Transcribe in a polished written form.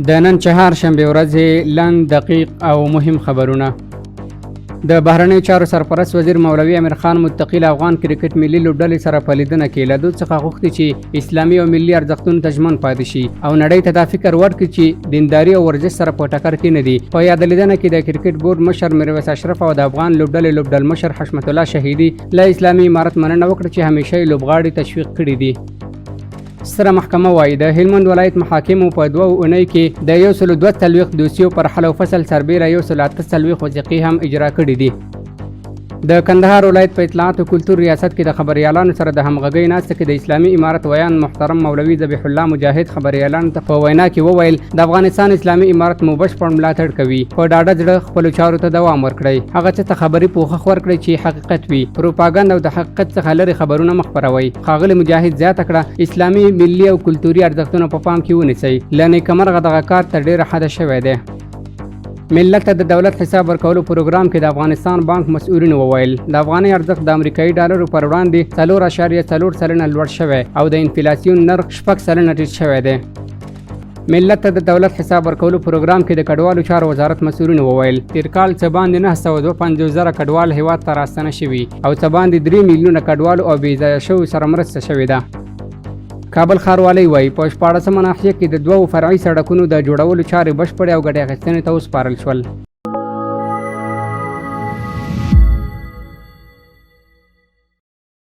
د نن چهارشنبې ورځې لنډ، دقیق او مهم خبرونه. د بهرنیو چارو سرپرست وزیر مولوي امیر خان متقي له افغان کرکټ ملي لوبډلې سره په لیدنه کې له دوی څخه غوښتي چې اسلامي او ملي ارزښتونو ته ژمن پاتې شي او نړۍ ته دا فکر ورکړي چې دینداري او ورزش سره په ټکر کې نه دي. په یاده لیدنه کې د کرکټ بورډ مشر میرویس اشرف او د افغان لوبډلې لوبډلمشر حشمت الله شهیدي له اسلامي امارت مننه وکړه چې همیشه یې لوبغاړي تشویق کړي دي. ستره محکمه وايي، د هلمند ولایت محاکمو په 2 اونۍ کې د 142 دوسیو پر حل او فصل سربېره 148 وثیقې هم اجرا کړې دي. د کندهار ولایت په اطلاعاتو کلتور ریاست کې د خبریالانو سره د همغږۍ ناسته کې د اسلامي امارت ویاند محترم مولوي ذبیح الله مجاهد خبریالانو ته په وینا کې وویل، د افغانستان اسلامي امارت مو بشپړ ملاتړ کوي، په ډاډه زړه خپلو چارو ته دوام ورکړئ، هغه څه ته خبري پوښښ ورکړئ چې حقیقت وي، پروپاګند او د حقیقت څخه لرې خبرونه مه خپروئ. ښاغلي مجاهد زیاته کړه، اسلامي، ملي او کلتوري ارزښتونه په پام کې ونیسئ، له نیکه مرغه دغه کار تر ډېره حده شوی دی. ملت ته د دولت حساب ورکولو پروګرام کې د افغانستان بانک مسؤلینو وویل، د افغانۍ ارزښت د امریکایي ډالرو پر وړاندې 4.4% لوړ شوی او د انفلاسیون نرخ 6% ټیټ شوی دی. ملت ته د دولت حساب ورکولو پروګرام کې د کډوالو چارو وزارت مسؤلینو وویل، تېر کال څه باندې 952 زره کډوال هېواد ته راستانه شوي او څه باندې 3 میلیونه کډوالو او بې ځایه شویو سره مرسته شوې ده. کابل ښاروالۍ وایي، په 16مه ناحیه کې د دوو فرعي سړکونو د جوړولو چارې بشپړې او ګټې اخیستنې ته وسپارل شول.